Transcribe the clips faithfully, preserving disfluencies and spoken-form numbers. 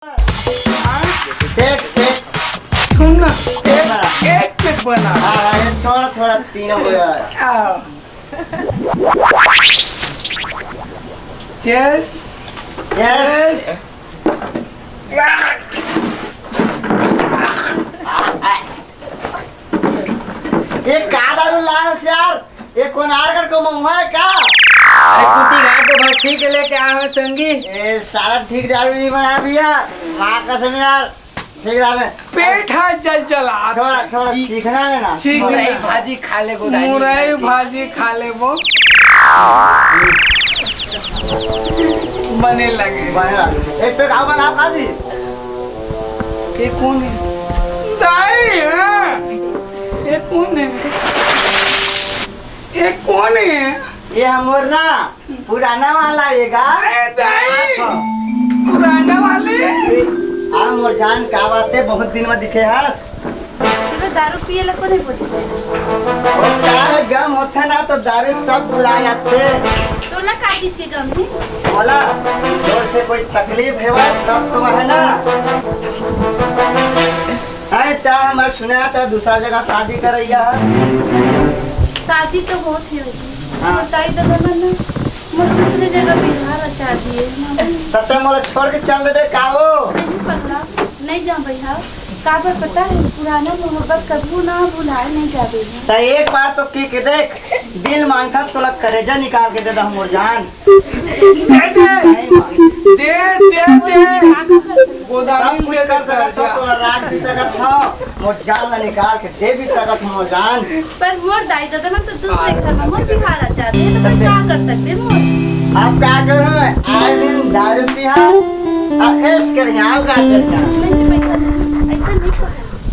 देख, देख। सुन ना, एक, एक पैक बना। हाँ, हाँ, ये थोड़ा, थोड़ा तीनों को यार। हाँ। Cheers। Cheers। Cheers। ये का दारू लाए हस यार? ये कोनारगढ़ के महुआ है का? अरे कुटी घाट तो भाई ठीक लेके आए हो संगी। ए साला ठीक दारू नहीं बना भैया, माँ कसम यार, ठीक दारू नहीं। पेट हा जल जला। थोड़ा, थोड़ा चीखना है ना। चीखना। मुरई भाजी खा ले, गोदानी मुरई भाजी। भाजी खा ले वो। बने लगे। बने लगे। एक पैक आऊ बना खा जी। ये कौन है? दाई है। ये कौन है? ये कौन है? ये हमर ना पुराना वाला ये गा। अरे दाई, पुराना वाले। आ मोर जान, का बात है, बहुत दिन में दिखे हस। तोला दारू पिए ला कोने बोले? ओ, तारे गम होथे ना तो दारू सब भुला जाथे। तोला का चीज के गम हे? बोला, तोर से कोई तकलीफ हे बा, तब तो है ना। अरे, ता मैं सुना था दूसरा जगह शादी करैया है। शादी तो होत हे भैया। हाँ। बताई तो बना ना, मैं दूसरी जगह बिहार रचा दिए। तब तक मोला छोड़ के चल देबे का हो? नहीं पगला, नहीं जा भैया। काबर पता है, पुराना मोहब्बत कभू ना भुलाए नहीं जाबे। त एक बार तो के के देख, दिल मांगता तोला करेजा निकाल के दे दा मोर जान। दे दे। नहीं मांग। दे, दे, दे। गोदामी सब कुछ दे कर दे सकत हो, जा। तोला राख भी सकत हो, मोर जान ला निकाल के दे भी सकत हो मोर जान। पर मोर दाई ददा मन तो दूसरे घर में मोर बिहार आ जाते हैं, तो मैं क्या कर सकते मोर? आप क्या करो, आए दिन दारू पिहा, आ ऐश कर यहाँ का कर यहाँ। नहीं, नहीं, भैया, ऐसा नहीं कहा।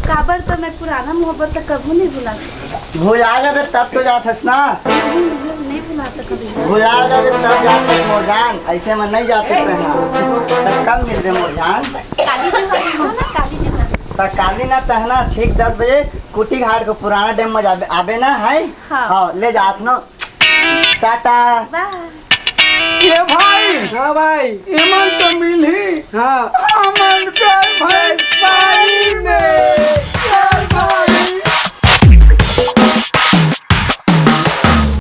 काबर तो मैं पुराना मोहब्बत तो कभू नहीं भुला सकती। भुला जाबे तब तो जात हस ना। नहीं, नहीं, नहीं भुला सकती भैया। भुला जाबे तब जात हस मोर जान, ऐसे में नहीं जाते तैं हा। तब कब मिलबे मोर जान? काली जी वाली हो ना, काली जी वाली। त काली ना तहना ठीक दस बजे कुटी घाट को पुराना डैम में जाबे, आबे ना है? हाँ। हाँ, ले जात ना। टाटा। बाय। ए भाई। हाँ भाई। एमन तो मिलही। हाँ। हमन कर भैंसारी में।